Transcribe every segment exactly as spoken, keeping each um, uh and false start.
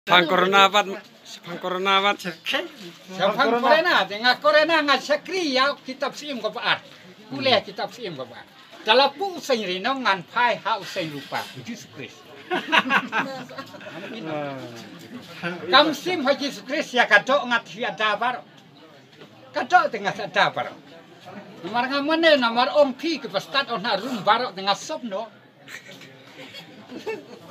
Shaphang corona bad, shaphang corona bad. Shaphang corona, te nga corona nga shakri ïa kitab syiem kaba ar. Pule kitab syiem kaba ar. Te la pule u seng ri nong ngan phai ha u seng rupa, u Jisu Khrist. Kam shim ha Jisu Khrist ïa ka doh nga thiah da baroh. Ka doh te nga sa da baroh. Namar nga mane namar ong phi kiba stad on ha rum baroh te nga sop noh.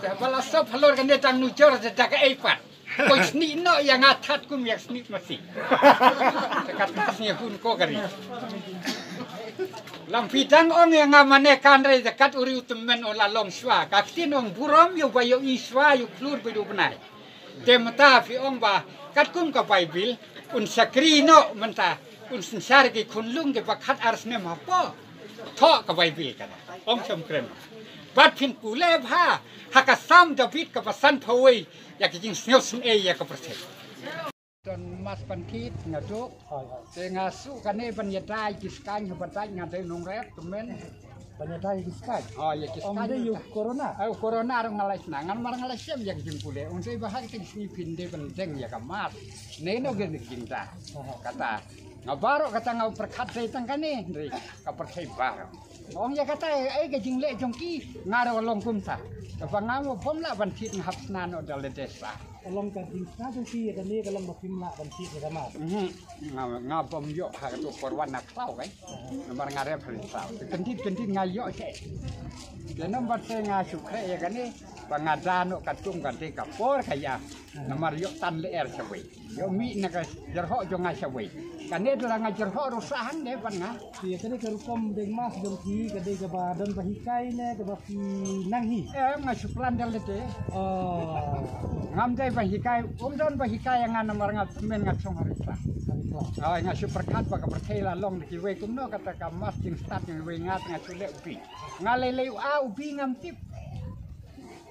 Te ba la sop halor kane tang nujor te da kaei pat. Ko sni noh ïa nga that kum ïa sni masi. Te kata sni hun ko kari. Lam phi dang ong ïa nga mane kan rei te kat u ri u tymmen u la long shuwa. Ka ktien ong burom ïa u ba ïohi shuwa ïa u khlur bad u bnai. Te mynta phi ong ba katkum ka Baibl un shakri noh mynta un synshar ki khunlung kiba khat ar snem hapoh. Thoh ka Baibl kata. Ong shem krem. Bad phin pule bha ha ka Salm David kaba sanphew wei ïa ka jingsngew sngewsih ïa ka pyrthei. Don mas ban thied nga duk. Te nga shu kane ban ïada ïa ki skaiñ haba dait nga dei nongrep tymmen. Ban ïada ïa ki skaiñ. Oh, ïa ki skaiñ. Ong dei ïa u corona. Ai, u corona ruh nga la shna, ngan mar nga la shem ïa ka jingpule. Ong dei ba ha ka jingsngi phin dei ban deng ïa ka mask. Ne no gen jingda. Kata. Nga baroh kata nga pyrkhat dei tang kane. Dei ka pyrthei baroh. Ong ïa kata ai ka jingleh jong ki nga ruh long kumta. Kaba nga mo bym lah ban thied nga hap shna noh da lade sa. Ka long ka jingshna jong phi ïa kane ka long ba phim lah ban thied ïa ka mask. Mhm. Nga, nga bym ïoh ha kato por wan na khlaw kai. Namar nga rep ha ri khlaw. Kyndit kyndit nga ïoh seh. Te namar te nga shu khreh ïa kane ba nga da noh katkum ka dei ka por ka ïa. Namar ïoh tan lyer shawei. Ïoh mih na ka jyrhoh jong nga shawei. Kane da la nga jyrhoh ruh sah hangne ban nga. Ïa kane ka rukom deng mask jong phi ka dei kaba don ba hikai ne kaba phi nang hi? Em, nga shu plan da lade. Oh. Ngam dei ba hikai, um don ba hikai ïa nga namar nga tymmen nga shong ha ri khlaw. Ha ri khlaw. Ai, nga shu pyrkhat ba ka pyrthei la long da kiwei kumno kata ka mask jingstad jong kiwei nga te nga shu leh u bi. Nga lei lei u a u bi ngam tip.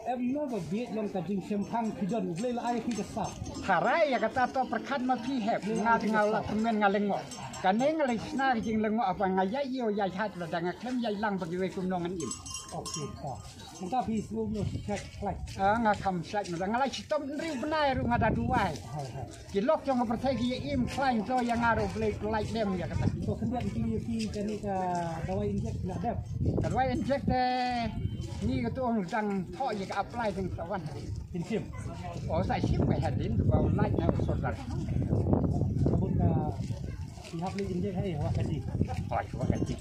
Em, no ba bieit long ka jingshemphang phi don, U Blei la ai phi ka sap. Tharai ïa kata to pyrkhat ma phi hep, nga te nga la tymmen nga lyngngoh. Kane nga la shna ka jinglyngngoh haba nga ïaid ïew ïaid hat lada nga khlem ïaid lang ba kiwei kumno ngan im. Ok, ta. Mynta phi sngewbha shu shait khlaiñ. Ah, nga kham shait mynta nga la shitom hynriew bnai ruh nga da duwai. Hai, hai. Ki lok jong ka pyrthei ki ïa im khlaiñ to ïa nga ruh Blei pynlait dem ïa kata. To khyndiat ki ïa ki kane ka dawai injek na dep. Ka dawai injek te ni ka tu ong dang thoh ïa ka apply dang sa wan. Kin shim. O sa shim ka hadin ba u lait na u sordar. Ka bun ka ki hap leit injek hai wa ka ji. Hai wa ka ji.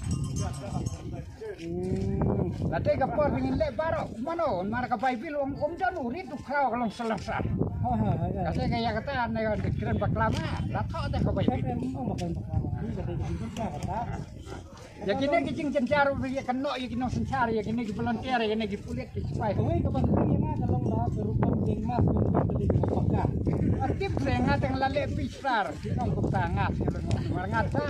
Hmm. Lada ka por ba ngin leh baroh, mano, mar ka Baibl ong um don u rit u khraw ka long salonsar. Ha, ha, ha, ha. Kata ka ïa kata ne ka kren bakla ma, la thoh te ka Baibl. Em, em, ong bakla, bakla. Ni kata ka jingkren kata. Ïa kine ki jingjynjar ïa ka noh ïa ki nongsynshar ïa kine ki volunteer ïa kine ki pulit ki sipai. Kawei kaba kren ïa nga ka long ba ka rukom deng mask ka dei kaba paka. Ka tip re nga tang la leh bishar ki nong kumta nga. Mar nga ta.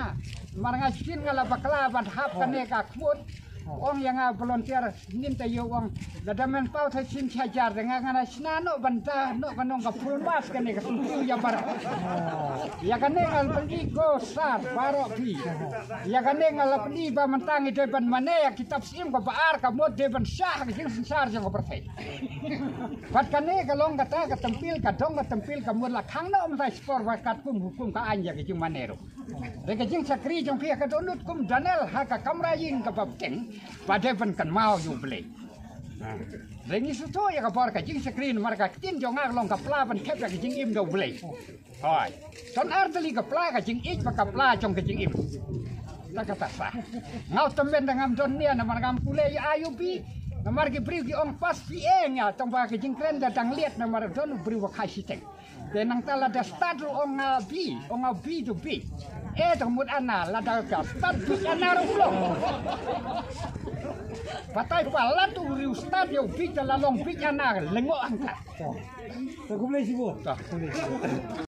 Mar nga shin nga la bakla ban hap kane ka khmut. Ong ïa nga volunteer nin ta ïoh ong lada men paw tha shin sha jar de nga nga na shna noh ban da noh ka nong ka full mask kane ka sum ïa bar. Ïa kane nga la pyni ko sar baroh phi. Ïa kane nga la pyni ba mynta ngi dei ban mane ïa kitab syiem kaba ar ka mut dei ban shah ka jingsynshar jong ka pyrthei. Bad kane ka long kata ka tempil ka dong ka tempil ka mut la khang noh mynta shipor ba katkum hukum ka aiñ ïa ka jingmane ruh. Dei ka jingshakri jong phi ha ka dohnud kum Daniel ha ka kamra ïing kaba bteng ba dei ban kynmaw ïa U Blei. Dei ngi sngewthuh ïa ka bor ka jingshakri namar ka ktien jong nga ka long ka pla ban thep ïa ka jingim da U Blei. Hooid. Ton ar tylli ka pla ka jingïeit bad ka pla jong ka jingim. Ta kata sa. Nga u tymmen da ngam don nia namar ngam pule ïa ai u bi. Namar ki briew ki ong pas phi ïeng ïa tang ba ka jingkren da dang liat namar don u briew ba khai shiteng. Te nangta lada stad ruh ong nga bi, ong nga bi tu bi. Eh, ta mut ana, lada ka stad bi ana ruh long. Batai palat u riu stad ïa u bi ta la long bi ana lyngngoh hangta. Te khublei shibun. Ta khublei shibun.